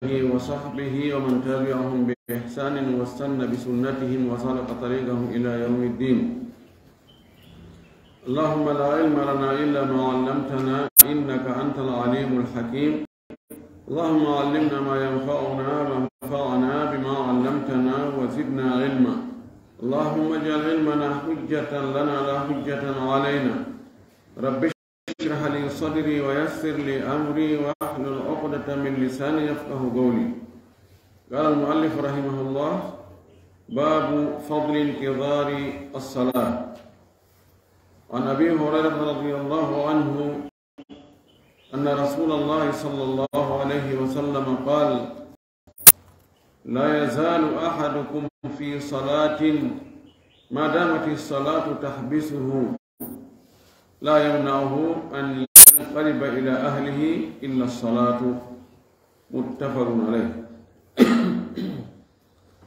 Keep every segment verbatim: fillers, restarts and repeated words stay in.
وصحبه ومن تبعهم بإحسان واستن بسنتهم وسلك طريقهم إلى يوم الدين. اللهم لا علم لنا إلا ما علمتنا إنك أنت العليم الحكيم. اللهم علمنا ما ينفعنا وانفعنا بما علمتنا وزدنا علما. اللهم اجعل علمنا حجة لنا لا حجة علينا. رب اشرح لي صدري ويسر لي أمري واحلل عقدة من لساني يفقه قولي. قال المؤلف رحمه الله: باب فضل انتظار الصلاة. عن أبي هريرة رضي الله عنه أن رسول الله صلى الله عليه وسلم قال: لا يزال أحدكم في صلاة ما دامت الصلاة تحبسه لا يمنعه أن ينقلب إلى أهله إلا الصلاة. متفق عليه.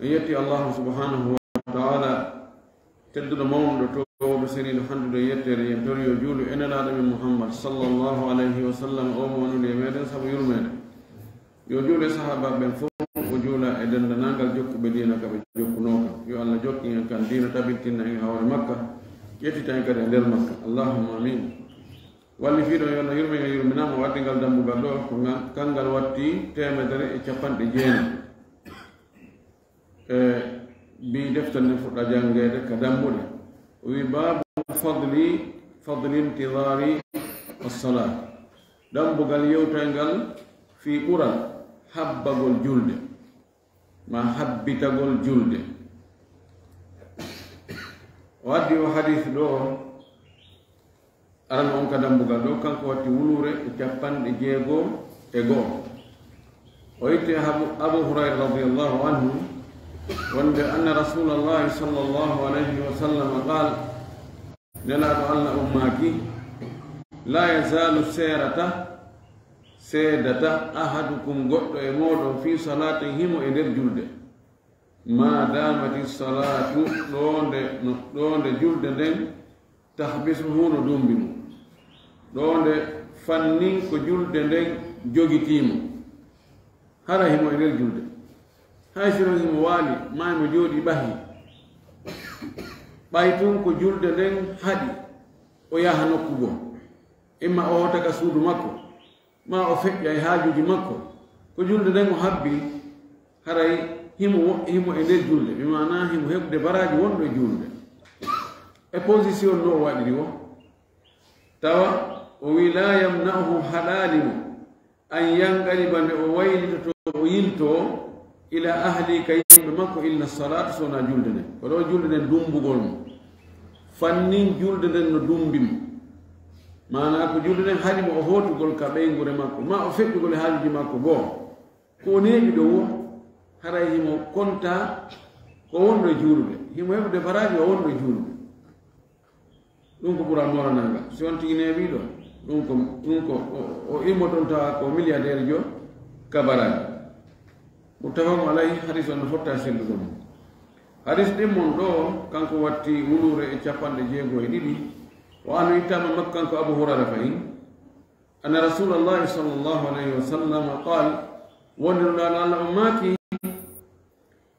En yetti Allahu subhanahu wa ta'ala, tedduɗo mawnuɗo, towɗo seniiɗo, handuɗo e yetteede, yen tori yo juulu e nelaaɗo men Muhammad sallallahu alayhi wa sallam, o mo wonuli e meɗen sabu yurmeede. Yo juulu e sahaabaaɓe ɓen fof, o juula e denndanangal jokkuɓe diina ka ɓe jokkunoo kan. Yo Allah jokkin en kan diina, tabintinna en e hoore makka, ƴettita en kadi e nder makka. Allahumma amin. Wallifiiɗo, yo Allah yurmin en, yurminama, o addi ngal dambugal ɗo, ko ngal, kangal watti teemedere e capanɗe jeenayi. E bi deftere nden fuɗɗa janngeede ka dambuɗe. O wi: "Baabu fadli, fadli intidaari as-salaa." Dambugal yewtay ngal fii ɓural habbagol julde, ma habbitagol julde. O addi o hadis ɗo, arano on ka dambugal ɗo, kanko watti wuluure e capanɗe jeego e go'o. O itti Abu, Abu Hurayra radiyallahu anhu, wonde anna Rasulallahi sallallahu alayhi wa sallam qaal, Nelaaɗo Allah on maaki: "La yazaalu seerata, seedata, ahadukum goɗɗo e mooɗon fii salaati himo e nder julde. Ma daamati salaatu, ɗo nde, no, ɗo nde julde nden, tahbisuhu, no dumbi mo. Ɗo nde fannin ko julde nden jogitii mo. Hara himo e nder julde. Hay sino himo waali, ma himo jooɗi ɓahi. Ɓay tun ko julde nden haɗi o yaha nokku goo. Imma o hoota ka suudu makko, ma o feƴƴa e haajuuji makko. Ko julde nden o habbi, haray himo wo-, himo e nder julde, bi maanaa himo heɓude baraaji wonɗo e julde." E position no o waɗiri o, tawa o wi: "La yamna'uhu, haɗaali mo, an yanqaliba, nde o waylitoto, o yiltoo, ila ahli, ka yimɓe makko, illa salaatu, so wonaa julde nden." Ko ɗo julde nden dumbugol mo. Fannin julde nden no dumbi mo. Maanaa ko julde nden haɗi mo o hootugol ka ɓeynguure makko, ma o feƴƴugol e haajuuji makko goo. Ko o neeɓi ɗo woo, haray himo konta ko wonɗo e juulude. Himo heɓude baraaji o wonɗo e juulude. Ɗum ko ɓura moranal ngal. Si on tigi neeɓii ɗo, ɗum ko, ɗum ko o, o immoto ɗum tawa ko milliardaire jo ka baraaji. Muttafaqun alayhi, hadis on no fotta e sellugol mo. Hadis ɗimmon ɗo, kanko watti wuluure e capanɗe jeego e ɗiɗi. Wa anhu, ittaama makko kanko Abu Hurayra fahin. Anna Rasulallahi sallallahu alayhi wa sallam qaal, wonde Nulaaɗo Allah on maaki,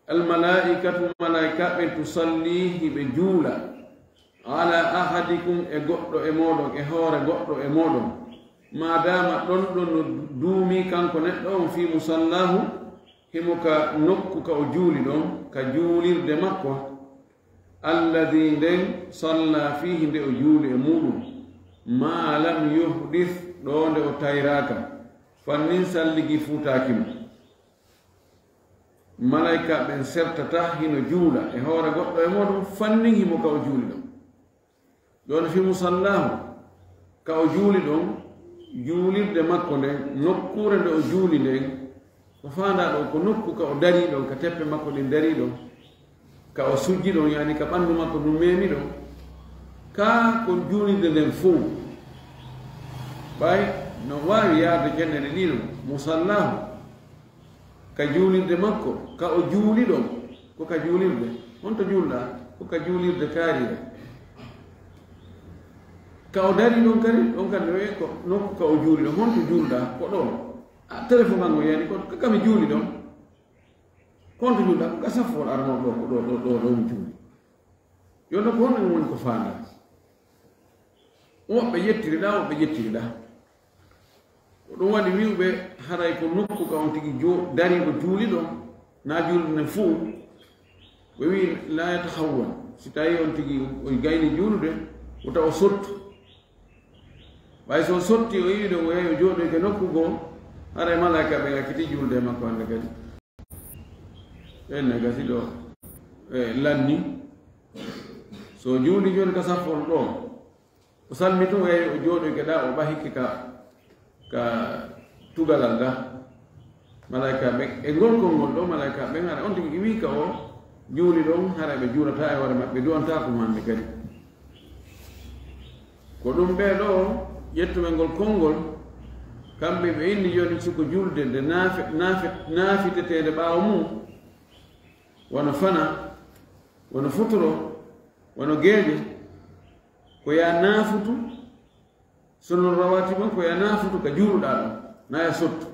"Al malaa'ikatu, malaa'ikaaɓe tusalli, hiɓe juula, ala ahadikum, e goɗɗo e mooɗon, e hoore goɗɗo e mooɗon, maadaama ɗon ɗon no duumi kanko neɗɗo on, fii musallaahu, himo ka nokku ka o juuli ɗon, ka juulirde makko, alladhi, nden, salla fiihi, nde o juuli e muuɗum, ma lam yuhdith, ɗo nde o tayraaka, fannin salligi fuutaaki mo." Malaa'ika ɓen sertata hino juula e hoore goɗɗo e mooɗum fannin himo ka o juuli ɗon. Ɗon fi musallaahu, ka o juuli ɗon, juulirde makko nden, nokkuure nde o juuli nden, ko faandaa ɗon, ko nokku ka o darii ɗon, ka teppe makko ɗen darii ɗon, ka o sujji ɗon, yaani ka ɓanndu makko ndun meemi ɗon, ka ko juulirde nden fow. Ɓay no waawi yaade ƴenneɗe ɗiɗon, musallaahu, ka juulirde makko, ka o juuli ɗon, ko ka juulirde. Honto juulɗaa? Ko ka juulirde kaariire. Ka o darii ɗon kadi, ɗon kadi no wi'ee ko nokku ka o juuli ɗon. Honto juulɗaa? Ko ɗon. A, téléphone an o yani ko, ko kami juuli ɗon. Konto juulɗa, ko ka saffol arno ɗo, ko ɗo, ɗo, ɗo, ɗo mi juuli. Yo no ko honno woni ko faanda. Woɓɓe ƴettiri ɗa, woɓɓe ƴettiri ɗa. Ko ɗum waɗi wi'uɓe haray ko nokku ka on tigi jo-, dari o juuli ɗon, na juulde nden fuu. Ɓe wi'i, "La yatahawwan." Si tawi on tigi o gayni juulude, wota o sottu. Ɓay so o sotti, o yi'i ɗo o yahi o jooɗoyke nokku goo, haray malaika ɓe acciti juulde e makko hande kadi. Ɓen ne gasi ɗo, e, lanni. So o juuli jooni ka saffol ɗo, o salmi tun, o yahi o jooɗoyke ɗa, o ɓahike ka, ka tugalal ga. Malaika ɓe, e ngol konngol ɗo, malaika ɓen haray on tigi wi'i ka o juuli ɗon, haray ɓe juulata e hoore maɓɓe, du'antaako mo hande kadi. Ko ɗum ɓee ɗoo ƴettuɓe ngol konngol, kamɓe ɓe inni jooni suko julde nde naafe-, naafe-, naafiteteende ɓaawo mum, wano fana, wano futuro, wano geeƴe, ko yaa naafutu, sunnatu rawaatiba, ko yaa naafutu ka juuluɗaa ɗon, na yaa sottu.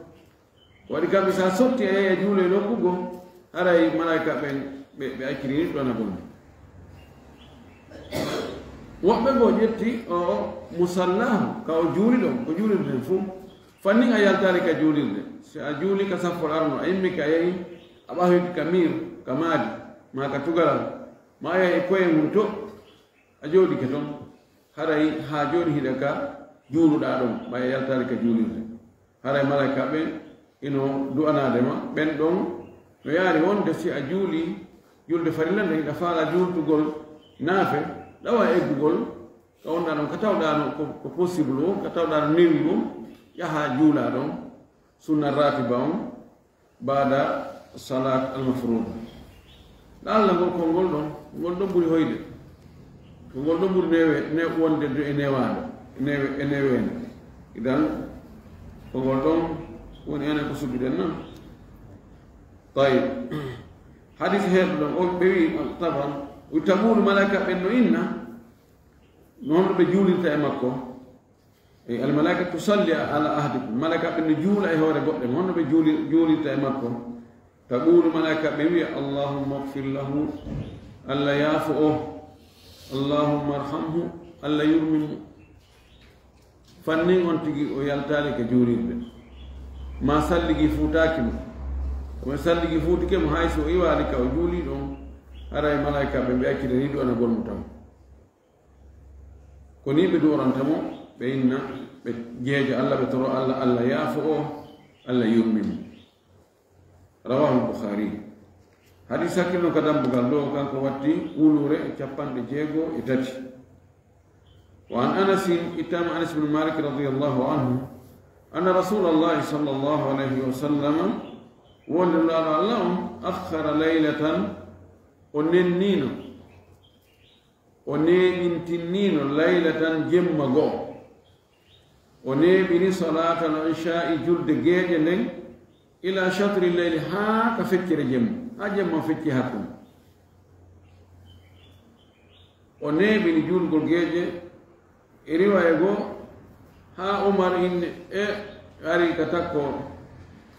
Ko waɗi kamɓe, so a sotti a yahi a juula e nokku goo, haray malaika ɓen ɓe, ɓe acciri ɗon a bonde. Woɓɓe goo ƴetti o, o musallahu, ka o juuli ɗon, ko juulirde nden fuu. Fannin a yaltaali ka juulirde. Si a juuli ka saffol arno, a immike a yahi, a ɓahoyke ka miir, ka maadi, maa ka tugalal, maa a yahi e koyee mum to, a jooɗike ton, haray haa jooni hiɗa ka juuluɗaa ɗon, ɓay a yaltaali ka juulirde. Haray malaika ɓen ino du'anaade ma, ɓen ɗon no yaari wonde si a juuli julde farilla nden, hiɗa faala juultugol naafe, ɗawa eggugol ka wonɗaa ɗon, ka tawɗaa no ko, ko possible o, ka tawɗaa no newi o, yaha juulaa ɗon sunna raatiba on, baada salat al-mafruda. La'alla ngol konngol ɗon, ngol ɗon ɓuri hoyde. Ko ngol ɗon ɓuri newe-, ne-, wonde e newaande, e newe-, e neweende. Idan, ko ngol ɗon woni enen ko suɓiɗen non. Tayyib. Hadis heeɗo ɗon, o ɓe wi, taban, o taqulu, malaika ɓen no inna, no honno ɓe juulirta e makko. E, al-malaika tusalli ala ahadikum. Malaika ɓen no juula e hoore goɗɗo, honno ɓe juuli-, juulirta e makko. Taqulu, malaika ɓe wi'a, "Allahumma ighfir lahu." Allah yaafo o. "Allahumma arhamhu." Allah yurmin mo. Fannin on tigi o yaltaali ka juulirde. Ma salligi fuutaaki mo. Ko salligi fuutike mo hay so o iwaali ka o juuli ɗon. Haray malaika ɓe ɓe accita ni du'anagol mo tan. Ko ni ɓe du'oranta mo, ɓe inna, ɓe jeeja Allah, ɓe toro Allah, Allah yaafo o, Allah yurmin mo. Rawahu al-Bukhari. Hadis hakkilno ka dambugal ɗo, kanko watti wuluure e capanɗe jeego e tati. Wa an Anasin, ittama Anas bin Malik radiyallahu anhu, anna Rasulallahi sallallahu alayhi wa sallam, wonde Nulaaɗo Allah on, akhkhara laylatan, o nenniino, o neeɓintinniino laylatan jemma go'o. O neeɓini salaatal ishaa'i, julde geeƴe nden, ila shatri leyli, haa ka feccere jemma, haa jemma fecci hakkunde. O neeɓini juulgol geeƴe, e riwaaya goo, haa Umar inni, e ari ka takko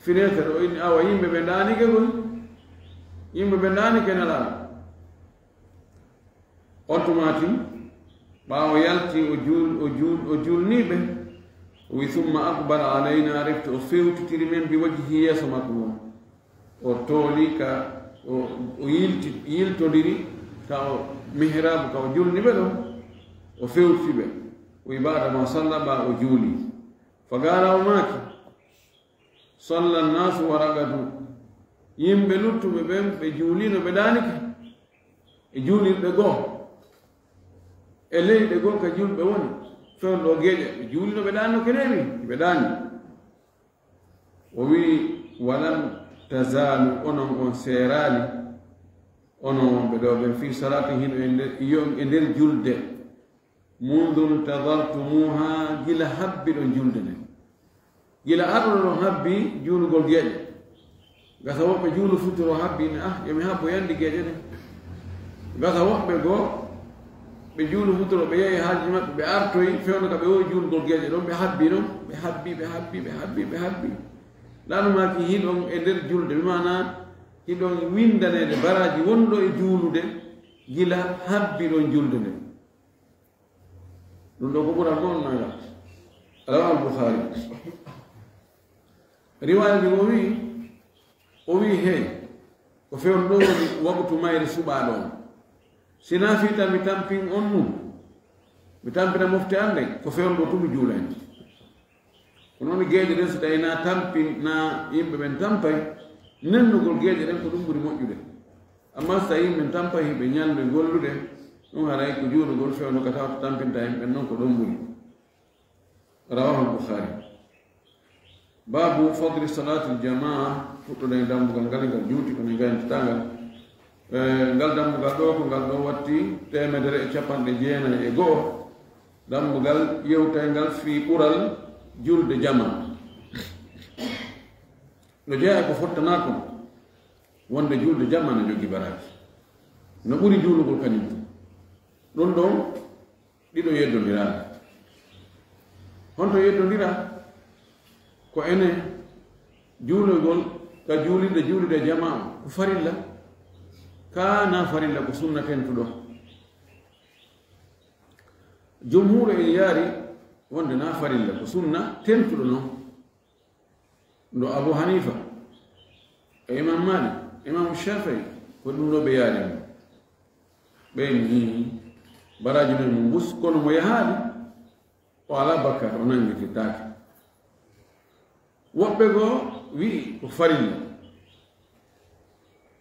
fenêtre, o inni, "Awa, yimɓe ɓe ndaanike koy, yimɓe ɓe ndaanike Nelaaɗo." On tuma tigi, ɓaawo yalti, o juul-, o juul-, o juulnii ɓe, o wi, "Thumma aqbala alayna," refti o fewtitiri men, "bi wajhihi," yeeso makko ngon. O tooli ka, o, o yilti, yiltodiri ka o mihraabu ka o juulni ɓe ɗon, o fewti ɓe. O wi, "Ba'da ma salla," ɓaawo o juuli. Fa qaala, o maaki, "Salla nnaasu wa raqadu." Yimɓe luttuɓe ɓen, ɓe juuliino, ɓe ɗaanike. E juulirɗe goo, e leyɗe goo ka julɓe woni, fewndo geeƴe, ɓe juulino, ɓe ɗaanino, ke neeɓi, ɓe ɗaani. O wi'i, "Walam tazaalu, onon on seeraali, onon wonɓe ɗo ɓen, fii salaatin, hino e nder, yo, e nder julde." "Mundu ntadartumuha," gila habbiɗon julde nden. Gila arɗuɗon habbi juulugol geeƴe. Gasa woɓɓe juulu futuro habbi, ne, "Ah, yo mi habbo yandi geeƴe ɗen." Gasa woɓɓe goo, ɓe juulu futuro, ɓe yehi haaji maɓɓe, ɓe artoyi, fewndo ka ɓe wowi juulugol geeƴe ɗon, ɓe habbi ɗon, ɓe habbi, ɓe habbi, ɓe habbi, ɓe habbi. Laana maaki hiɗon e nder julde, bi maana hiɗon winndaneede baraaji wonɗo e juulude gila habbiɗon julde nden. Ɗum ɗo ko ɓural goo on nanga. Rawahul Bukhari. Riwaaya ndi o wi'i, o wi'i, "Hey, ko fewndo ɗo woni waqtu mayre suɓaaɗo on. Si naa fii tan mi tampin on nun, mi tampina mofte an ɗen, ko fewndo ɗo tun mi juula hen." Kono woni geeƴe ɗen, so tawi na tampin, na yimɓe ɓen tampay, nennugol geeƴe ɗen ko ɗum ɓuri moƴƴude. Amma so tawi yimɓe tampay, hiɓe ñallude gollude, ɗum haray ko juulugol fewndo ka tawata tampinta yimɓe non ko ɗum ɓuri. Rawahul Bukhari. Baabu fadli salaatil jamaa, fuɗɗude e dambugal ngal, ngal juuti kono ngal gayntataa ngal. E, ngal dambugal ɗo, ko ngal ɗo watti teemedere e capanɗe jeenayi e go'o. Dambugal yewtay ngal fii ɓural julde jamaa. No jeyaa e ko fottanaa kon, wonde julde jamaa no jogii baraaji. No ɓuri juulugol kañum tun. Ɗum ɗon, ɗiɗo yeddondiraali. Honto yeddondira? Ko ene juulugol ka juulirde, juulirde jamaa on, ko farilla. Ka na farilla, ko sunna tentuɗo. Jumhuuru en yaari wonde na farilla, ko sunna tentuɗo non. Ndo Abu Hanifa, e Imam Malik, Imam Shafi'i, ko ɗum ɗo ɓe yaari mo. Ɓe ni baraaji men mo mbus, kono mo yahaali, o alaa bakkaat, o nanngititaake. Woɓɓe goo wi'i ko farilla.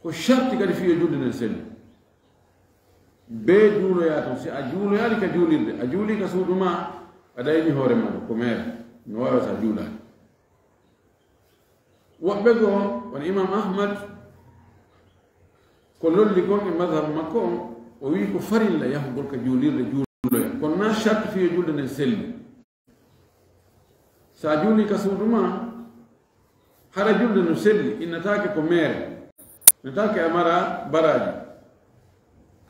Ko sharti kadi fii yo julde nden sellu. Bee juuloyaa ton, si a juuloyaali ka juulirde, a juulii ka suudu maa, a dayni hoore maa ɗo, ko meere, no waawi so a juulaali. Woɓɓe goo, woni Imam Ahmad, ko lolli kon e mazhab makko on, o wi'i ko farilla yahugol ka juulirde juuloya. Kono na sharti fii yo julde nden selli. Sa juulii ka suudu maa, hara julde no selli, innataake ko meere, innataake a mara baraaji.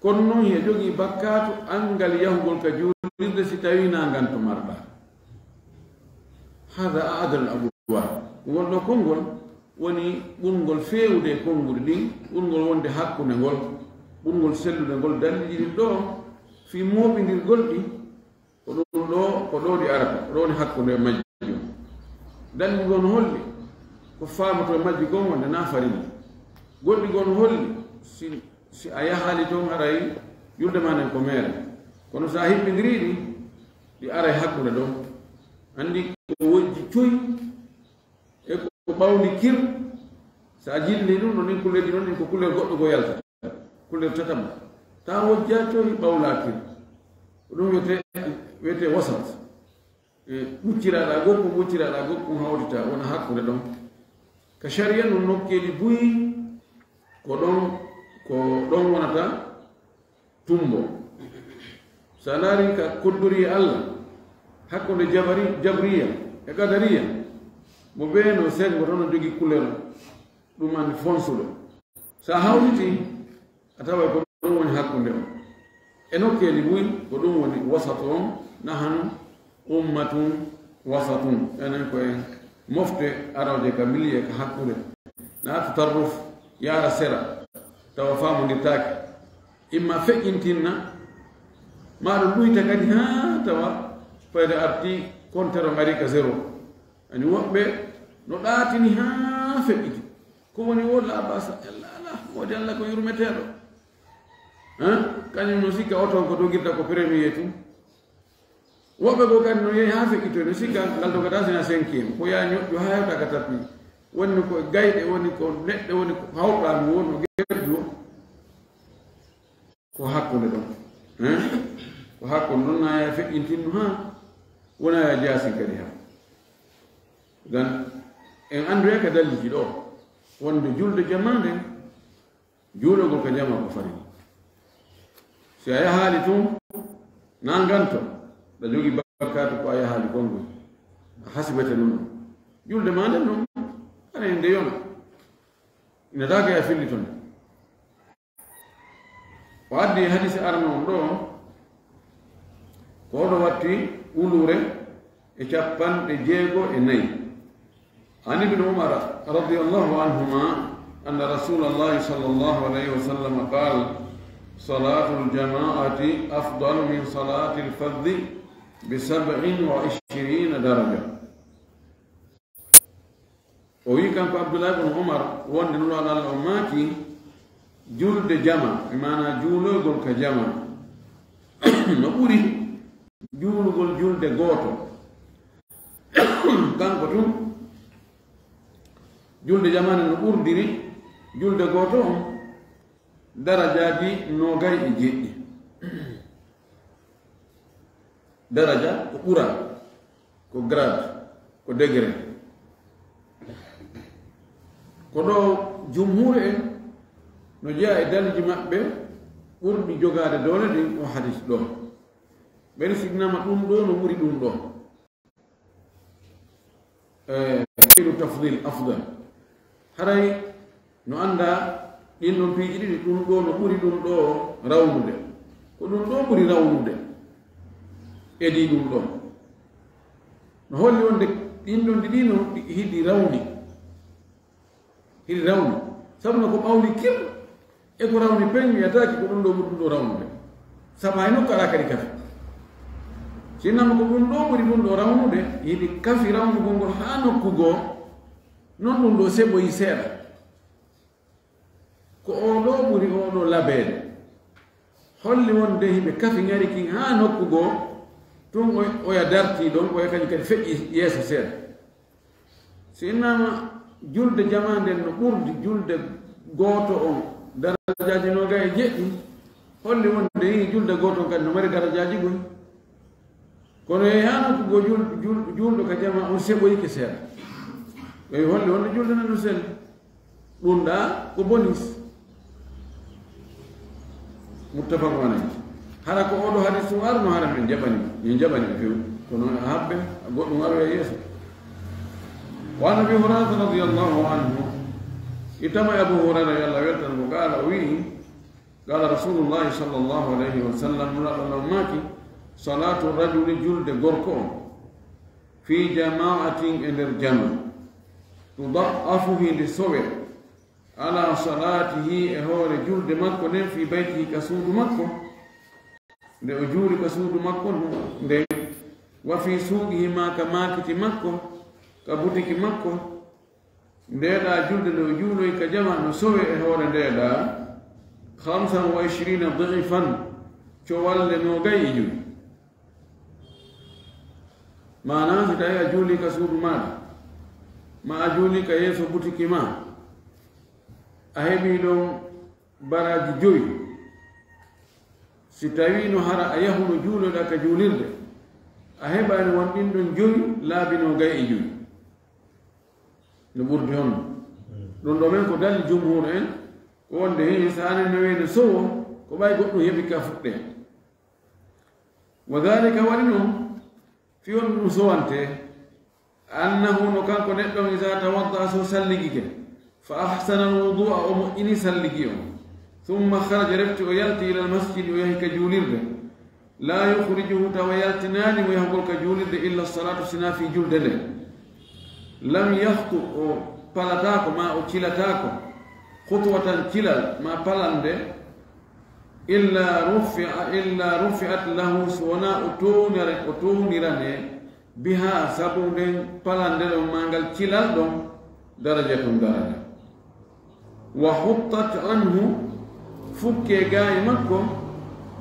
Kono non hiya jogii bakkaatu anngal yahugol ka juulirde si tawii na nganto marɗaa. Hada a'dalul abwaab. Ngol ɗoo konngol woni ɓurngol feewude e konnguɗi ɗin, ɓurngol wonde hakkunde ngol, ɓurngol sellude ngol. Dalliiji ɗin ɗoo fii mooɓindirgol ɗi, ko ɗum ɗoo, ko ɗoo ɗi arata, ko ɗoo woni hakkunde e majji. Dalliiji goo no holli ko faamotoo e majji kon wonde na farilla. Goɗɗi goo no holli si, si a yahaali ton haray julde maa nden ko meere. Kono si a hiɓɓindirii ɗi, ɗi aray hakkunde ɗon. Anndi ko wojji coy e ko ɓawli kir, si a jilli ɗum, no nin kulleeji non, ɗin ko kullel goɗɗo goo yalta. Kullel tataɓo. Taa wojjaa coy ɓawlaa kir. Ko ɗum wiyetee, wiyetee wasat. E, ɓucciraaɗaa goɗɗum, ɓucciraaɗaa goɗɗum hawtitaa, wona hakkunde ɗon. Ka sariya non nokkeeli buy, ko ɗon, ko ɗon wonata tumbo. So a ndaari ka koddoriye Alla, hakkunde jabari-, jabriya e qadariya, mo bee no senngo ton no jogii couleur ɗum anndi fonsuɗo. So a hawritii, a taway ko ɗum woni hakkunde on. E nokkeeli buy, ko ɗum woni wasatu on, nahanu ummatun wasatun. Enen ko en mofte arooje ka miliye, ka hakkunde. Na tatarruf yaara sera, tawa faamondirtaake. Imma feƴƴintinna, maa ɗum ɗuyta kadi haa tawa fayde arti, kontere on ari ka zéro. Ani woɓɓe no ɗaatini haa feƴƴiti. Ko woni wo la basa, Allah, Allah, moodi Allah ko yurmeteeɗo. Hein? Kañum no sikka oto on ko dogirta ko premier tun. Woɓɓe goo kadi no yehi haa feƴƴitoy, no sikka ngal dogata sina cinquième. Ko yaa ñoƴƴu haa hewta ka tapi. Woni ko gayɗe, woni ko neɗɗe, woni ko hawɗaandu woni no gerdu o. Ko hakkunde ɗon. Hein? Ko hakkunde ɗon, na yaa feƴƴintinnu haa, wona yaa jaasin kadi haa. Gan en anndu en ka dalliiji ɗoo, wonde julde jamaa nden, juulagol ka jamaa ko farilla. Si a yahaali tun, na nganto, ɗa jogii bakkaatu ko a yahaali kon ngol. A hasibete ɗum ɗon. Julde maa nden non, hara en nde yona. Ina daga ya fillito nde. O addi hadiisi arano on ɗoo, ko oɗo watti wuluure e capanɗe jeego e nayi. عن ابن عمر رضي الله عنهما أن رسول الله صلى الله عليه وسلم قال: صلاة الجماعة أفضل من صلاة الفذ بسبع وعشرين درجة. O wi kanko Abdullah ibn Umar wonde Nulaaɗo Allah o maaki, julde jama, e maana juulogol ka jama, no ɓuri juulugol julde gooto. Kanko tun, julde jama ne no ɓurdiri julde gooto on darajaaji noogay e jeɗɗi. Daraja ko ɓural, ko grade, ko degré. Ko ɗo jumhur en no jeyaa e daliji maɓɓe ɓurɗi jogaade doole ɗin o hadis ɗo. Ɓen signama ɗum ɗo no ɓuri ɗum ɗo. Eh, tafdil afdal. Haray no annda ɗin ɗon piiji ɗiɗi, ɗum ɗo no ɓuri ɗum ɗo rawnude. Ko ɗum ɗo ɓuri rawnude edi ɗum ɗo. No holli wonde ɗin ɗon ɗiɗi no ɗi hiɗi rawni. Hiɗi rawni. Sabu no ko ɓawli kir e ko rawni peŋ, wiyataake ko ɗum ɗo ɓuri ɗum ɗo rawnude. Sabu hay nokku alaa kadi kafi. Sinnama ko ɗum ɗo ɓuri ɗum ɗo rawnude, hiɗi kafi rawnugol ngol haa nokku goo, non ɗum ɗo seɓoyi seeɗa. Ko oo ɗo ɓuri oo ɗo labeede. Holli wonde hiɓe kafi ŋari kin haa nokku goo, tun oy-, oya dartii ɗon, oya kañum kadi feƴƴi yeeso seeɗa. Si innama julde jamaa nden no ɓurdi julde gooto on darajaaji noogay e jeɗɗi, holli wonde hii julde gooto on kadi no mari darajaaji buy. Kono yehi haa nokku goo jul-, jul-, juulɗo ka jamaa on seɓoyike seeɗa. Ɓe holli wonde julde nden no selli. Ɗum ɗa ko bonis. Muttafaqun alayhi. Hara ko oɗo hadis ɗum arno, hara min jaɓani, min jaɓani ɓe few. Kono habbe goɗɗum aroya yeeso. Wa an Abi Hurairata radiyallahu anhu. Ittama e Abu Hurayra, yo Allah weltan mo, qaala, o wi'i, qaala Rasulullahi sallallahu alayhi wa sallam, Nulaaɗo Allah maaki, salaatu rajuli, julde gorko on, fi jama'atin, e nder jama, tuda'afu, hinde sowe, ala salaatihi, e hoore julde makko nden, fi baytihi, ka suudu makko, nde o juuli ka suudu makko nden, wa fi suuqihi, ma ka maakiti makko, ka butiki makko, ndeeɗa julde nde o juuloy ka jama no sowe e hoore ndeeɗa, khamsan wa ishrina di'fan, cowalle noogay e jowi. Maana, si tawi a juuli ka suudu maaɗa, ma a juuli ka yeeso butiki ma, a heɓi ɗon baraaji jowi. Si tawi no hara a yahuno juuloɗa ka juulirde, a heɓani won ɗin ɗon jowi laabi noogay e jowi. No ɓurdi honno? Ɗum ɗo men ko dalil jumhur en, ko wonde hii, so anen no wayno sowo, ko ɓay goɗɗum heɓi ka fuɗɗe. Wa dhalika, waɗi non, fi on ɗum sowante, annahu, no kanko neɗɗo on, iza tawadda'a, so salligike, fa ahsana al-wudu'a, o moƴƴini salligi on, thumma kharaja, refti o yalti, ila al-masjidi, o yahi ka juulirde, la yukhrijuhu, tawa yaltinaani mo yahugol ka juulirde, illa as-salatu, sina fii julde nde. Lam yakhtu, o palataako, ma o cilataako, khutwatan, cilal, ma palande, illa rufi'a, illa rufi'at lahu, so wonaa o townire, o townirane, biha, sabu nden palande ɗon, ma ngal cilal ɗon, darajatun, daraja. Wa huttat anhu, fukke gaa e makko,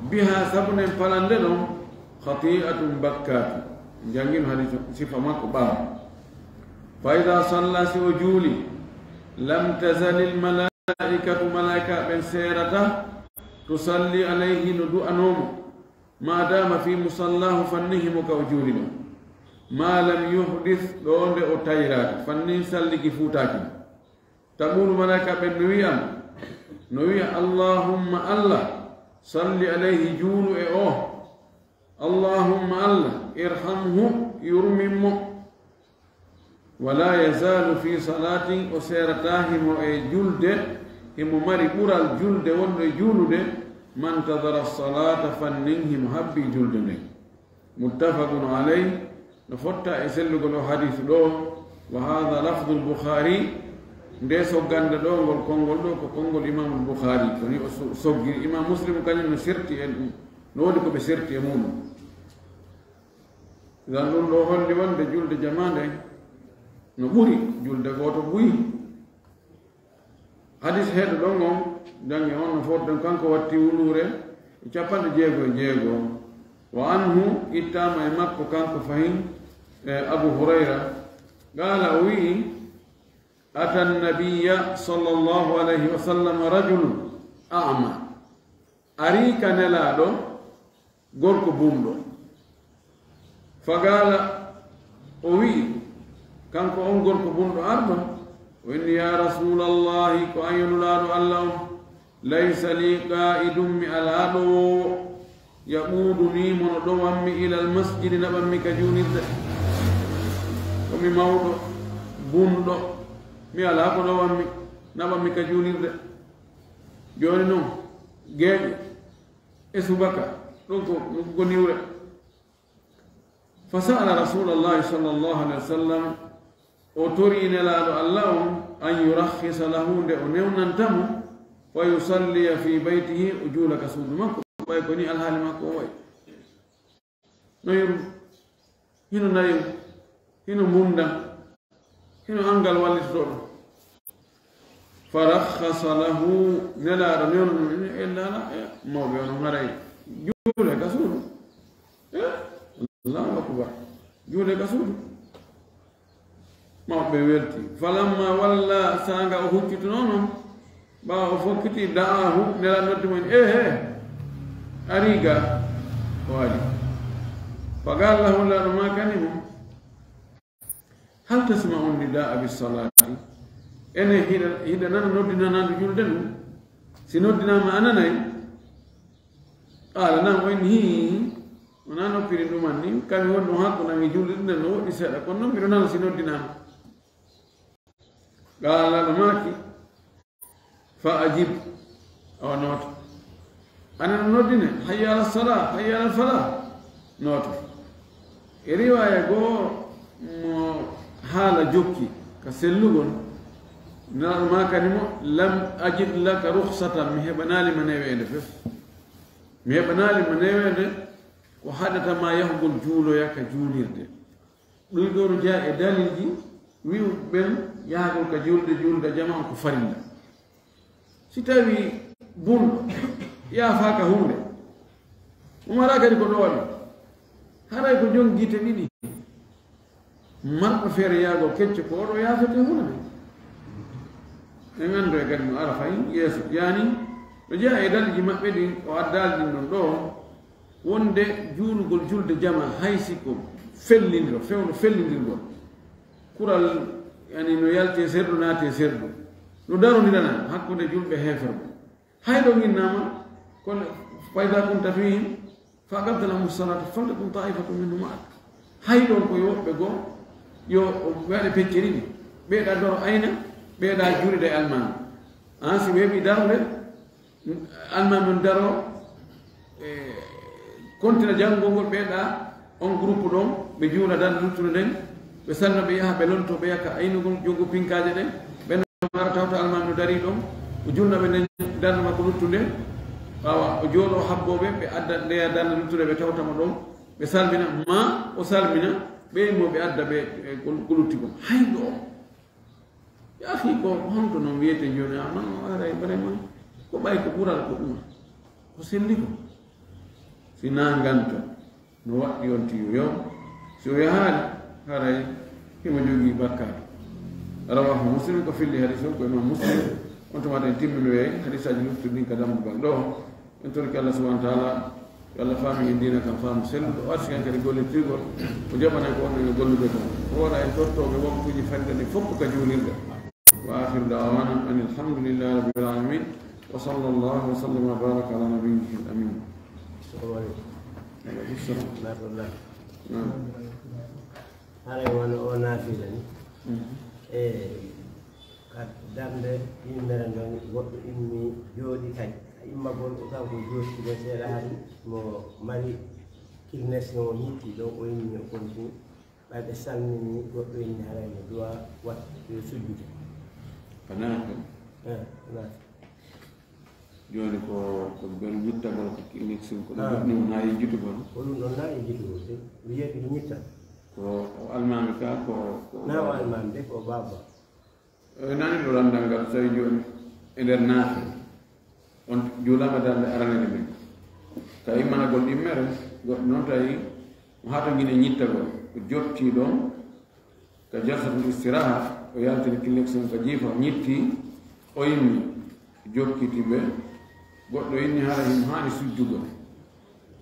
biha, sabu nden palande ɗon, khati'atun, bakkaatu. Janngin hadis sifa makko ɓaawo. Fa idha salla, si o juuli, lam tazalil malaa'ikatu, malaa'ika ɓen seerata, tusalli alayhi, no du'anoo mo, ma dama fi musallahu, fannin himo ka o juuli ɗon. Ma lam yuhdith, ɗo nde o tayraaka, fannin salligi fuutaaki. Taqulu, malaa'ika ɓen no wi'a, no wi'a, Allahumma, Allah, salli alayhi, juulu e o. Allahumma, Allah, irhamhu, yurmin mo. Wala yazalu fi salatin, o seerataa himo e julde, himo mari ɓural julde wonɗo e juulude, mantadara salata, fannin himo habbii julde nden. Muttafaqun alayh, no fotta e sellugol o hadis ɗo, Wa hadha lafdul Bukhari, nde soggande ɗo, ngol konngol ɗo ko konngol Imamul Bukhari, ko ni o so-, soggiri. Imam Muslim kañum no serti e ɗum, no woodi ko ɓe serti e muɗum. Idan ɗum ɗo holli wonde julde jamaande no ɓuri julde gooto buy. Hadis heeɗo ɗon on, jannge on no footen, kanko watti wuluure e capanɗe jeego e jeego. Wa anhu, ittaama e makko kanko fahin, e Abu Hurayra, qaala, o wi'i, ata nabiyya sallallahu alayhi wa sallam rajulun a'ma. Ari ka Nelaaɗo gorko bumɗo. Faqaala, o wi'i, kanko on gorko bumɗo arɗo, o inni, ya Rasuulallahi, ko an yo Nulaaɗo Alla on, laysa li qaa'idun, mi alaa ɗowoowo, yaquuduni, mo no ɗowammi, ilal masjidi, naɓammi ka juulirde. Ko mi mawɗo, bumɗo, mi alaa ko ɗowammi, naɓammi ka juulirde. Jooni non, geeƴe, e subaka, ɗum ko, ɗum ko niwre. Fa sa'ala Rasulallahi sallallahu alaihi wasallam, o tori Nelaaɗo Alla on, an yurakhkhisa lahu, nde o newnanta mo, fa yusalliya fi baytihi, o juula ka suudu makko, ɓay ko ni alhaali makko o wayi. No yuru, hino nayo, hino munda, hino angal wallitoto ɗum. Fa rakhkhasa lahu, Nelaaɗo newno ɗum, illa ala, e, mawɓe on haray juule ka suudu. E, Allahu akbar. Juule ka suudu. Mawɓe welti. Falamma walla, saanga o huccituno non, ɓaawo o fokkiti, da'ahu, Nelaaɗo noddi mo, ehe, ari ga, o ari. Fa qala lahu, Nelaaɗo maakani mo, hal tasma'u nida'a bis salati? Ene hiɗa, hiɗa nana noddinanandu julde ndu? Si noddinama a nanay? Qala, na'am, o inni, hii, wona noppirin ɗuman ni, kami woni ɗum hakkunde am e julde ɗum, no woɗɗi seeɗa, kono noon miɗo nana si noddinama. Qala, no maaki, fa ajib, awa nooto. Ana no noddine, hayya ala sala, hayya ala fala, nooto. E riwaya goo mo haala jokki ka sellugol, Nelaaɗo maakani mo, lam ajid laka rukhsatan, mi heɓanaali ma neweende fef. Mi heɓanaali ma neweende ko haɗata ma yahugol juuloya ka juulirde. Ɗum ɗoo no jeyaa e dalilji wi'uɓe ɓen yahagol ka juulde, juulde jamaa on ko farilla. Si tawii bumɗo yaafaaka huunde, o maraa kadi ko ɗowa ɗum, haray ko jom gite ɗiɗi. Marɗo feere yahagol kecce ko o ɗo yaafete huunde. En anndu e kadi no ara fahin yeeso. Yaani, no jeyaa e dalilji maɓɓe ɗin, o addaali ɗin ɗon ɗoo, wonde juulugol julde jamaa hay si ko fellindiro, fewndo fellindirgol. Kural, yani, no yalte serdu, naate serdu. No darondirana hakkunde julɓe heeferɓe. Hay ɗo innama, kono, fa idha kunta fihim, fa aqamta lahumu salata, faltakun ta'ifatun minhum ma'ak. Hay ɗon ko yo woɓɓe goo, yo ɓe waɗe pecce ɗiɗi. Ɓeeɗa daro ayna, ɓeeɗa juurida e almaami. An si ɓe heɓi darde, almaami on daro, e, kontina janngol ngol, ɓeeɗa on groupe ɗon, ɓe juula darnde luttunde nden, ɓe salmina, ɓe yaha, ɓe lonto, ɓe yakka aynugol, jogo pinkaaje ɗen, ɓe ara tawta almaami no darii ɗon, o julna ɓe nden darnde makko luttunde, ɓaawo o jooɗoo habboo ɓe, ɓe adda ndeya darnde luttunde, ɓe tawta mo ɗon, ɓe salmina, maa o salmina ɓe mo ɓe adda ɓe, e, ko, ko lutti kon. Hay ɗoo. Yaa fii ko honto non wiyete jooni, a non o aray vraiment ko ɓay ko ɓural ko ɗum. Ko selli ko. Si naanganto. No waɗɗi on tiyo yo, si o yahaali, haray himo jogii bakkaatu. Rawahu Muslim, ko filli hadis on ko Imam Muslim. On tuma en timminoyay hadisaaji luttuɗi ɗin ka dambugal ɗoo. En torike Allah subhanahu wa ta'ala, yo Allah faamin en diina kan faamu selluɗo, o arsiken kadi gollirtirgol, o jaɓana ko wonɗen e gollude kon. O waɗa en tottooɓe waktuuji fadde ɗin fof ka juulirde. Wa akhiru da'wana anil hamdulillahi rabbil alamin. Wa sallallahu wa sallama wa baraka ala nabiyyihil amin. Assalamu alaikum. Wa alaikum salam. Naam. Haray wano o naafila ni. Mhm. E ka darnde yimɓere nden, goɗɗo immi jooɗi kay. Immagol o kanko jooɗi ɗo seeɗa hari mo mari kidnesi o mitti ɗo, o immi o continue. Ɓay ɓe salmini goɗɗo inni haray no duwa wat yo sujjude. Ko naati. Eh, naati. Jooni ko ko ɓen ñittagol ko kinnik sin ko ɗum Ah. ɗum wona yejjutugol. Ko ɗum ɗon na e jitugol de. Wiyeede ɗum ñitta. Ko o almaami ka ko ko Na o almaami de ko baaba. Eh, nani ɗo lanndal ngal so tawi jooni e nder naafila on juulama darnde aranere men ka immanagol ɗimmere goɗɗo noon tawi mo haata ngine ñittagol o jotti ɗon ka jalsatul istiraha o yaltini killekson ka jiifa o ñitti o immi jokkiti ɓe goɗɗo inni hara himo haani sujjugol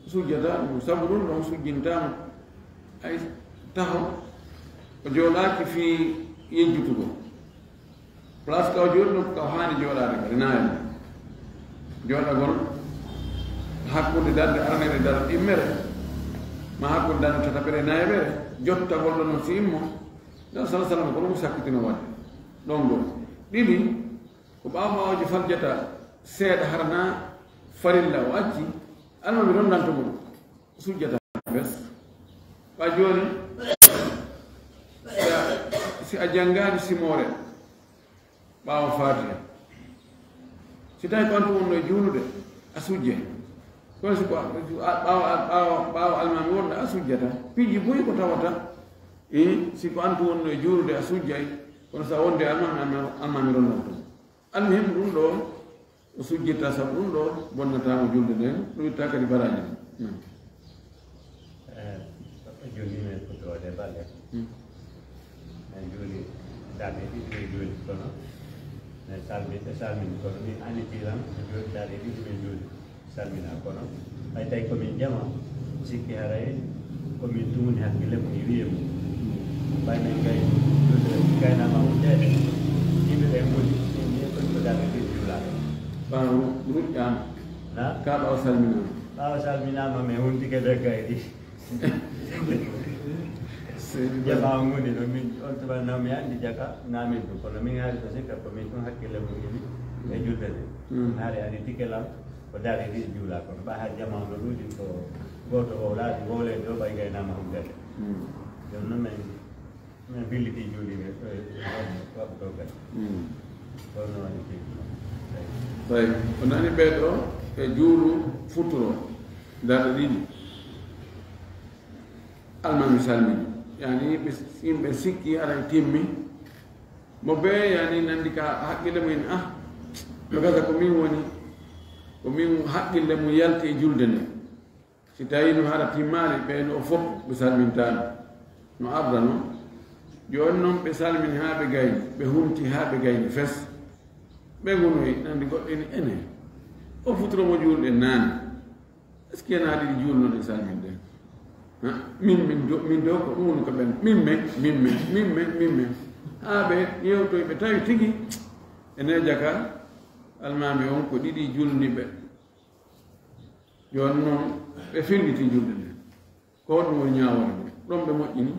sujjata ɗum sabu ɗum ɗon sujjintaama ay taho o jooɗaaki fii yejjutugol place ka o jooɗi ɗum ka o haani jooɗaade kadi naayam jooɗagol hakkunde darnde aranere daro ɗimmere ma hakkunde darnde tataɓere nayaɓere jottagol ɗon no si immo ɗon sala salama ko ɗum sakkitino waɗde ɗon ngol ɗiɗi ko ɓaawo ɓaawoji faljata seeɗa harana farilla o acci almami ɗon danto ɗum sujjata bes ɓa jooni si a janngaani simoore ɓaawo fatiha si tawi ko antu wonno e juulude a sujje kono si ko ɓaawo ɓaawo ɓaawo almami wonɗo a sujjata piiji buy ko tawata i si ko antu wonno e juulude a sujjay kono sa wonde almami almami ronnoto almuhim ɗum ɗo o sujjirta sabu ɗum ɗo bonnataama julde nden ɗum itta kadi baraji ɗum Jooni min foti waɗde balle. Min juuli darɗe ɗiɗi min juuli kono min salmi ɓe salmini kono min annitii lan min juuli darɗe ɗiɗi min juuli salmina kono hay tawi komin jama sikki haray komin tumuni hakkille mum e wiye mum ɓay min gay juulde gaynama mum ɗeɗe yimɓe ɓe ngoni min mbiye koñ ko darɗe ɗiɗi juulaɗo ɓaawo ruƴƴama na ka ɓaawo salminama ɓaawo salminama min huntike ɓe gayɗi jama ngoni ɗo min on tuba na mi andi jaka na min ɗum kono min haali ko sikka ko min ɗum hakkille mum ini e julde nde haali ani tike lan ko daari ɗi juula kono ɓa ha jama no ɗuɗi ko goto o laaɓi wowle ɗo ɓay gaynama hum gade jooni noon min min filliti juuli ɓe waɗi waɗi ɗo gade kono woni tigi tawi o nani ɓeɗo e juulu futuro darɗe ɗiɗi almami salmini yani yimɓe sikki aray timmi mo be yani nandi ka haqqille mum en ah no gasa ko min woni ko min haqqille mum yalti e julde nde si tawi no hara timmaali ɓe no fof ɓe salmintano no arda noon jooni noon ɓe salmini haa ɓe gayni ɓe hunti haa ɓe gayni fes ɓe gonoyi nandi goɗɗini ene o futuro mo juulɗen naani est ce que na ɗiɗi juulnoɗen salminde min min do min do ko ɗum woni ko ɓen min men min men min men min men haa ɓe yewtoy ɓe tawi tigi ene jaka almami on ko ɗiɗi julni ɓe jooni noon ɓe filliti julde nde ko ɗum woni ñaawore nde ɗon ɓe moƴƴini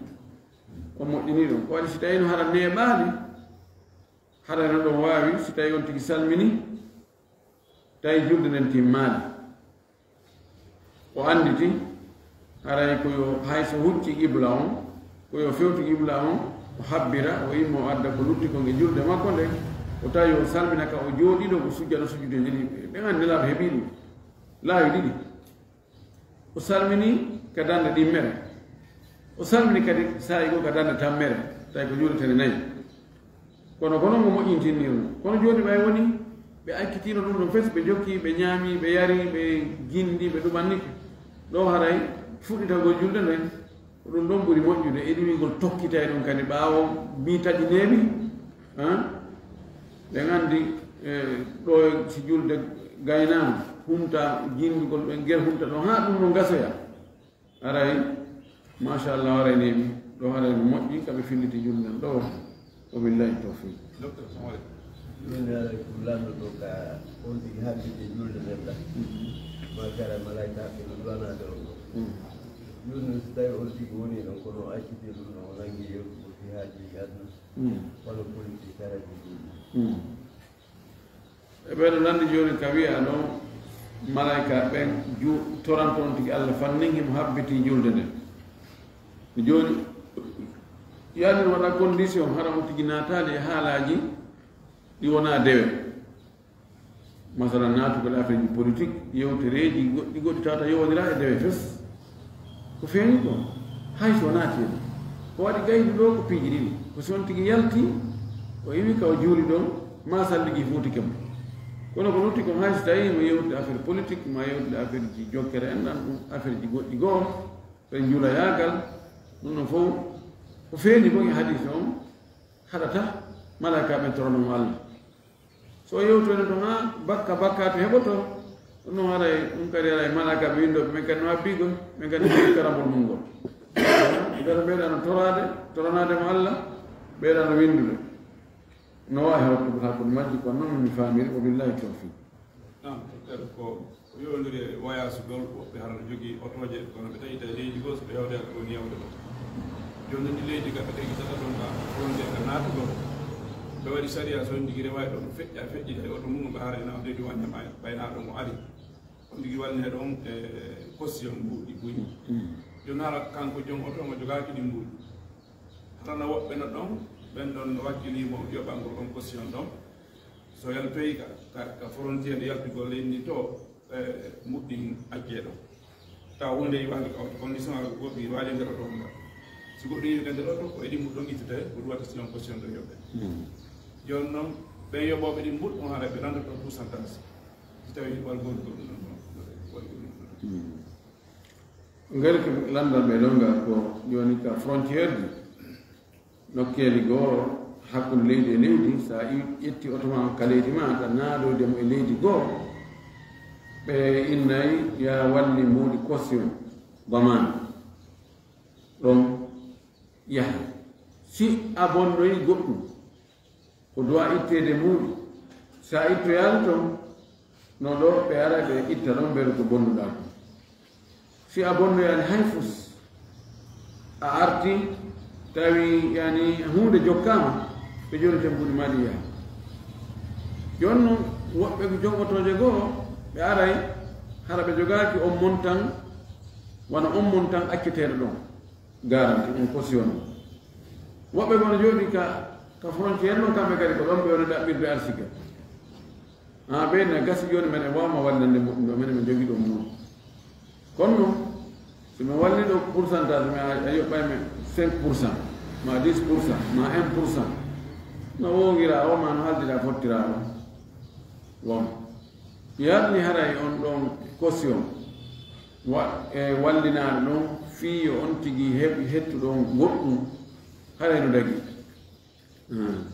o moƴƴini ɗum ko waɗi si tawino hara neeɓaali harayno ɗon waawi si tawi on tigi salmini tawi julde nden timmaali o annditi haray ko yo hay so hucci qibla on ko yo fewtu qibla on o habbira o immo o adda ko lutti kon e julde makko nde o tawi o salmina ka o jooɗiɗo ko sujjano sujjude jeli ɓen anndi laaɓe heɓi ɗum laawi ɗiɗi o salmini ka dande ɗimmere o salmini kadi saa'i goo ka dande tammere tawi ko juuletene nayi kono kono mo moƴƴintinni ɗum kono jooni ɓay woni ɓe accitino ɗum ɗon fes ɓe jokki ɓe ñaami ɓe yari ɓe gindi ɓe ɗumannike ɗo haray fuɗɗitagol julde nden ko ɗum ɗon ɓuri moƴƴude e ɗiwigol tokkitay ɗum kadi ɓaawo mi taƴi neeɓi ɓe nganndi ɗo si julde gaynama hunta jindugol ɓe ger hunta ɗon ha ɗum no gasoya aray machallah aray neeɓi ɗo aray no moƴƴi kaɓe filliti julde ɗo o billahi tawfiq ɗum lanndo ɗo ka on tigi habbide julde nden ɗa makara malayka hakke no duwanade on ɗo julde so tawi on tigi woni ɗon kono accide ɗum ɗo o nangi yewtugo fi haaji aduna kono politique karaji julde e ɓeɗo nandi joni ka wiya no malayka ɓen toranto on tigi allah fannin himo habbiti julde nden jooni Yaani waɗa condition hara on tigi naataali e haalaaji ɗi wonaa dewe. Masalan, naatugol affaire ji politique, yewtereeji goɗɗi goɗɗi tawata yowondira e dewe fes. Ko feeñi ko, hay so naati en. Ko waɗi gaydu ɗo ko piiji ɗiɗi. Ko si on tigi yalti, o iwi ka o juuli ɗon, ma salligi fuuti kemo. Kono ko lutti kon hay so tawi mo yewtude affaire politique, ma yewtude affaire ji jokkere en ɗan ɗum, affaire ji goɗɗi goo, ɓe juulayaagal, ɗum ɗon fof ko feeñi kon e hadis on, haɗata malaika ɓen torono mo Allah. So o yewtoyno ɗon ha bakka bakkaatu heɓoto, ɗum ɗon haray ɗum kadi haray malaika ɓe winndooɓe, men kadi no habbi gol, men kadi no karambol mum ngol. Ɓe kadi ɓeyɗa no toraade, toranaade mo Allah, ɓeyɗa no winndude. No waawi hawtude hakkunde majji, kono noon mi faamiri, wa billahi tawfiq. Naam, docteur, ko ko yowondiri e voyage gol, woɓɓe hara no jogii otooje, kono ɓe tawi tawi leydi goo, so ɓe hewde ko woni yawde ɗo. Jooni noon, ɗi leydi ka ɓe tawi tata ɗon ka frontière ka naatugol. Ɓe waɗi sariya so on tigi rewaay ɗon feƴƴa, feƴƴita e oto mum, ɓe hara ena leydi wanyama ɓaynaa ɗon o ari. On tigi wallinee ɗon e caution mbuuɗi buy. Mm. Jooni hara kanko joom oto mo jogaaki ɗi mbuuɗi. Hara na woɓɓe no ɗon, ɓen ɗon no wakkilii mo yoɓangol on caution ɗon. So yaltoyi ka, ka, ka frontière yaltugol leydi ndi to, e, mbuuɗi ɗin accee ɗon. Tawa wonde yiwaali ka oto, condition aji goɗɗi yiwaali nder oto on ngal. Si goɗɗo yiwi ka nder oto, ko e ɗi mbuuɗi ɗon ittete, ko ɗum watta si on caution ɗon yoɓe. Mm. Jooni noon, ɓen yoɓooɓe ɗi mbuuɗi on haray ɓe landoto pourcentage. Si tawi walgol goɗɗum ɗon, walgol ɗum ɗon. Mm. Ngari ko lanndal ɓe ɗon ngal ko jooni ka frontière ji, nokkeeli goo hakkunde leydi e leydi, so a iw-, ƴetti oto ma ka leydi ma, ka naadode mo e leydi goo, ɓe innay ya walli mbuuɗi caution, damaan. Ɗon yaha. Si a bonnoyi goɗɗum, ko duwa itteede muuɗum. Si a ittoyaali ton, no ɗo ɓe ara ɓe itta ɗon mbeɗa ko bonnuɗaa kon. Si a bonnoyaali hay fus, a arti, tawi, yani, huunde jokkaama, ɓe jonnete mbuuɗi maa ɗi yaha. Jooni non, woɓɓe ko jom otooje goo, ɓe aray, hara ɓe jogaaki on montan, wano on montan acceteeɗo ɗon. Garanti, on caution. Woɓɓe goo no jooɗii ka, ka frontière non, kamɓe kadi ko ɗon ɓe woni ɗaɓɓirde arsike. Ah, ɓe na gasi jooni, menen waawma wallande muɗum ɗo, menen min jogii ɗum muɗum. Kono non, si mi walli ɗo pourcentage, mi a, a yoɓɓay mi cinq pour cent, ma dix pour cent, ma un pour cent. No wongira o, ma no haldira fottira o. Bon. Yarni haray on ɗon caution. Wa-, e wallinaaɗo ɗon fii yo on tigi heɓ-, hettu ɗon goɗɗum, haray no dagi. Hmm.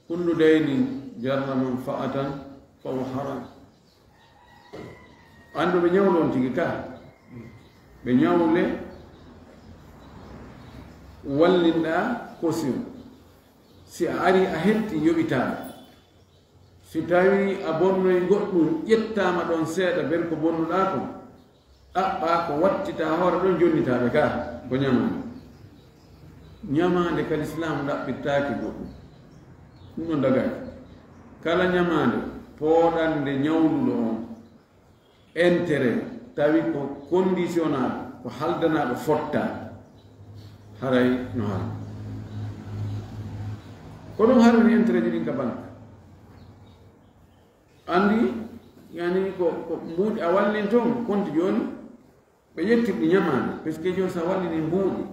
Kullu daynin jarra manfa'atan fa huwa haram. Anndu ɓe ñawle on tigi ka. Ɓe ñawle wallinɗaa caution. Si a ari a hetti yoɓitaa. Si tawii a bonnoyi goɗɗum, ƴettaama ɗon seeɗa, ber ko bonnuɗaa kon, ɗaɓɓaa ko wattitaa hoore ɗon, jonnitaa ɓe kaa, ko ñamaande. Ñamaande ka Lislaam ɗaɓɓittaake goɗɗum. Ɗum ɗon dagaaki. Kala ñamaande pooɗannde ñawluɗo on, intérêt, tawi ko conditionnaaɗo, ko haldanaaɗo fotta, haray no haram. Ko ɗum harmini intérêt ji ɗin ka banque. Anndi, yani ko, ko mbuuɗi a wallin toon, konti jooni, ɓe ƴettirɗi ñamaande, parce que jooni so a wallini mbuuɗi,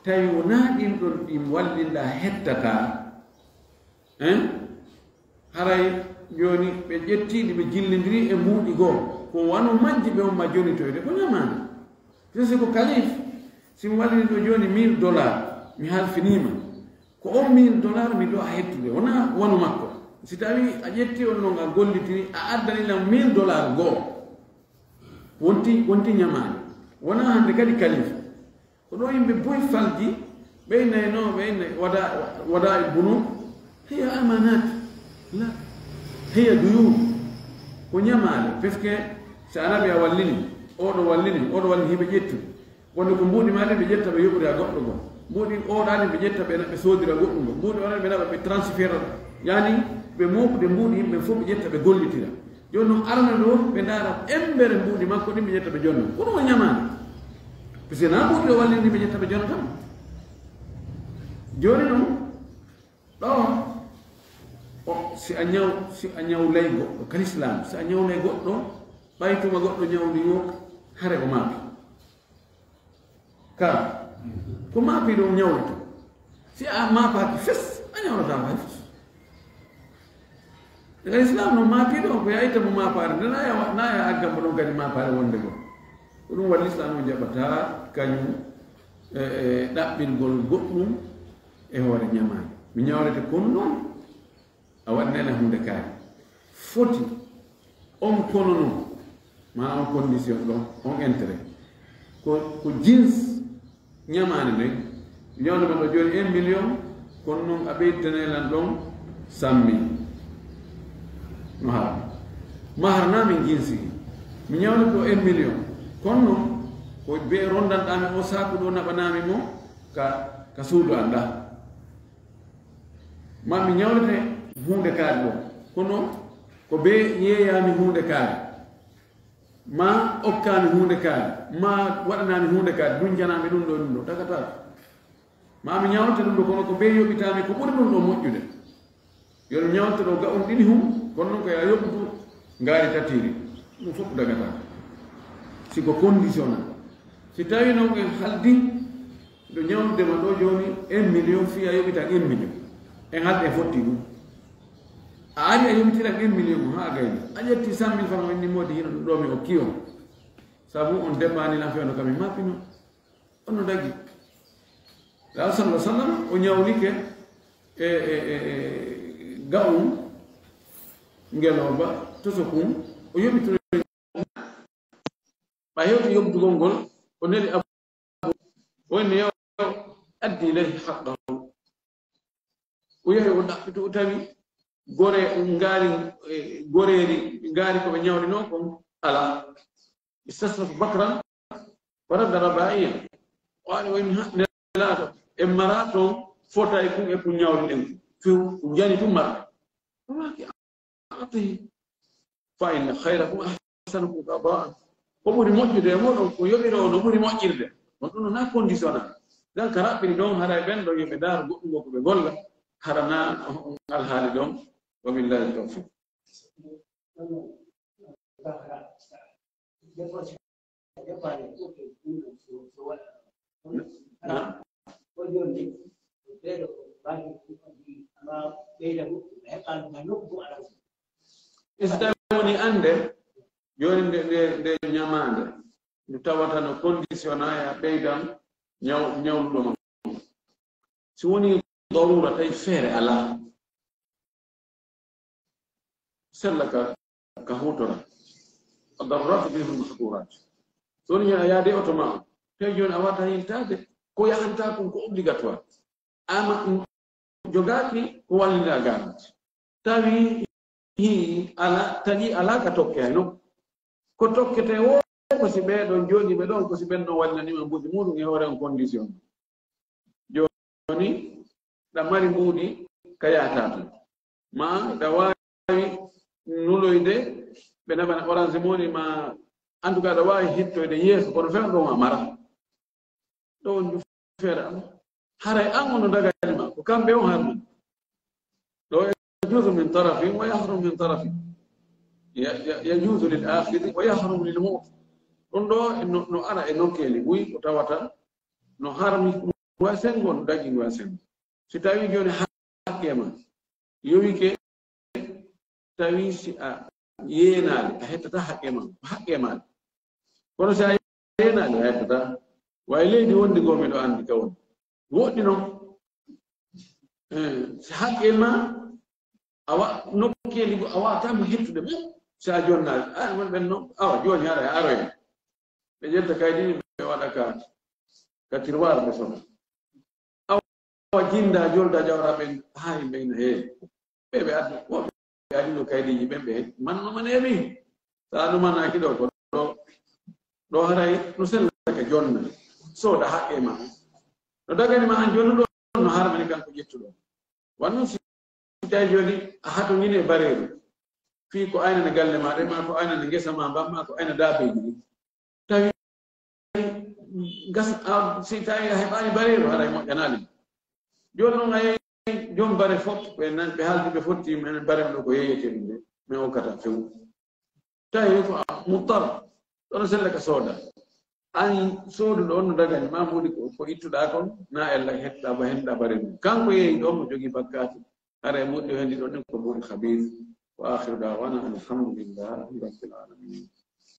tawi wonaa ɗin ɗon ɗi wallinɗaa hettataa, hein? Haray jooni ɓe ƴettiiɗi, ɓe jillindiri e mbuuɗi goo. Ko wano majji ɓe on ma jonitoyde, ko ñamaande. Parce que ko kalif, si mi wallini ɗo jooni mille dollars, mi halfiniima. Ko on mille dollars mi do'a hettude, wonaa wano makko. Si tawii a ƴetti on non a gollitiri, a addani lan mille dollars goo. Wonti, wonti ñamaande. Wonaa hannde kadi kalif. Ko ɗo yimɓe boy falji, ɓe innay no, ɓe innay wada, wada e bunu. Hiya amanat. La. Hiya duyun. Ko ñamaale. Parce que si a naɓi a wallini, oɗo wallini, oɗo wallini, hiɓe ƴettu. Wonde ko mbuuɗi maa ɗin ɓe ƴetta ɓe yoɓira goɗɗo goo. Mbuuɗi oɗa ɗin ɓe ƴetta ɓe, ɓe soodira goɗɗum goo. Mbuuɗi oɗa ɓe naɓa ɓe transfert. Yani ɓe mooɓude mbuuɗi yimɓe fof ɓe ƴetta ɓe gollitira. Jooni noon arana ɗo, ɓe ndaara embere mbuuɗi makko ɗin, ɓe ƴetta ɓe jonna. Ko ɗum o ñamaani. Parce que na mbuuɗi o wallini ɓe ƴetta ɓe jonna tan. Jooni noon, ɗo, o, si a ñaw-, si a ñawlay goɗɗo, ka lislaam, si a ñawlay goɗɗo, ɓay tuma goɗɗo ñawli o, hare o maapi. Ka, ko maapi ɗo ñawlata. Si a maapaaki fes, a ñawlataa hay fes. Daga lislaam no maapi ɗo, ko ya itta mo maapaare, nde na ya, na ya aggan mo ɗon kadi maapaare wonde goo. Ko ɗum waɗi lislaam o jaɓataa kañum, e, e, ɗaɓɓirgol goɗɗum e hoore ñamaande. Mi ñawlete kono noon, a waɗanayno huunde kaari. Foti on kono noon, maanaam on condition ɗon, on intérêt. Ko, ko jins ñamaande nden, mi ñawlete ma ɗo jooni un million, kono noon a ɓeydanay lan ɗon cent mille. No haala. Mahar na min jinsi. Mi ñawlete ɗo un million, kono noon ko be rondanɗaa mi o saaku ɗo naɓanaa mi mo ka, ka suudu an ɗa. Ma mi ñawlete huunde kaari ɗo. Kono ko be yeeyaa mi huunde kaari. Ma okkaa mi huunde kaari. Ma waɗanaa mi huunde kaari. Dunjanaa mi ɗum ɗo, ɗum ɗo. Tagataa. Ma mi ñawlete ɗum ɗo, kono ko be yoɓitaa mi ko ɓuri ɗum ɗo moƴƴude. Yo ɗum ñawlete ɗo gaɗɗum ɗiɗi hum, kono noon ko ya yoɓtu ngaari tatiiri. Ɗum fof dagataa. Si ko conditionnel. Si tawi noon en haldi, ɗo ñawlude ma ɗo jooni un million, fii a yoɓitan un million. En haldi en fotti ɗum. A ari a yoɓitiran un million mo haa a gayni. A ƴetti cent mille francs, o inni moodi hino ɗum ɗo mi okki on. Sabu on debbaani lan fewndo kam mi mappino. On no dagi. Laawol sallallahu alaihi wasallam, o ñawlike e, e, e, e ga'um ngelooba, toso kun, o yoɓi tun. Ɓa hewti yoɓtugol ngol, o neli Abu, o inni, "Yo addi ilayhi haqqahu." O yahi o ɗaɓɓiti, o tawi gore, ngaari, e, goreeri, ngaari ko ɓe ñawlinoo kon alaa. Istasnaf bakran, wa radda raba'iyan. O ari o inni, "Ha, Nelaaɗo, en maraa toon fota e kun e kun ñawliɗen kun. Few, kun jani tun marɓe." O maaki, "A'tihi, fa inna khayrakum ahsanukum qada'an." Ko ɓuri moƴƴude e mooɗon, ko yoɓiroo no ɓuri moƴƴirde. On ɗum na conditionnel. Dan ka raɓɓini ɗon, haray ɓen ɗon yo ɓe ndaar goɗɗum ko ɓe golla. Hara na alhaali ɗon. Wa billahi tawfiq. Ista woni annde, jooni nde, nde, nde ñamaande, nde tawata no conditionnaya ɓeydan ñaw-, ñawluɗo ma. Si woni darura, tawi feere alaa. Sella ka, ka huutora. Ad-darurat tubihul mahdurat. So woni a yaade oto ma on. Tawi jooni a wata yiltaade, ko yahanta kon ko obligatoire. Ama jogaaki ko wallida garanti. Tawi hi ala, tagi ala ka tokke ay no. Ko tokkete wo, ko si ɓe ɗon jooɗiiɓe ɗon, ko si ɓen ɗon wallinanima mbuuɗi muɗum e hoore on condition. Jooni, ɗa mari mbuuɗi ka yahata ton. Ma ɗa waawi nuloyde, ɓe naɓana Orange Money ma, en tout cas, ɗa waawi hittoyde yeeso, kono feewde ɗon a mara. Ɗo on feere am. Haray an on no dagani ma, ko kamɓe on harmi. Ɗo yajuuzu min tarafin wa yahrum min tarafin. Ya-, ya-, yajuuzu lil akhidi wa yahrum lil mu'ti. Ɗum ɗo no, no ara e nokkeeli buy ko tawata no harmi ngu e senngo, no dagi ngu e senngo. Si tawi jooni haqqe ma yowike, tawi si a yeenaali, a hettata haqqe ma, ko haqqe ma. Kono si a yeenaali, a hettata. Way leydi wondi goo, miɗo anndi ka woni. Woɗɗi noon. Eh, si haqqe ma, awa, nokkeeli goo, a waawata mo hettude mum. Si a jonnaali, a, won ɓen noon, awa, jooni hara e aroya. Ɓe ƴetta kaydi, ɓe waɗa ka, ka tiroir ɓe sona. Awa jinda, jolda, jawra ɓen, haa yimɓe ina heewi. Ɓe ɓe addi, wo ɓe addi no kaydiiji ɓen ɓe manno man heewi. Sa no manaki ɗo, ko ɗo, ɗo haray no sella ka jonna. Sooda haqqe ma. No dagani ma an jonnuɗo, no harmani kanko ƴettuɗo. Wanno si tawi joni a hato ngine bareeru. Fii ko aynana galle ma, ɗe ma ko aynana ngesa ma, mbam ma ko ayna daabeeji ɗi. Tawi gas-, a, si tawi a heɓaani bareeru, haray moƴƴanaali. Jooni noon a yeeyi joom bare fof, ɓe nan, ɓe haaldi, ɓe fotti, men bare ɗo ko yeeyetee ɗum de, min okkata few. Tawi ko a muttar, ɗono sella ka sooda. An sooduɗo on no dagani ma mbuuɗi ko, ko ittuɗaa kon, na ella heɗɗa ba, henda bare mum. Kanko yeeyi ɗo mo jogii bakkaati. Hara e mbuuɗi o hendi ɗon ɗin ko mbuuɗi khabiis. Wa akhiru da'wana alhamdulillahi rabbil alamin.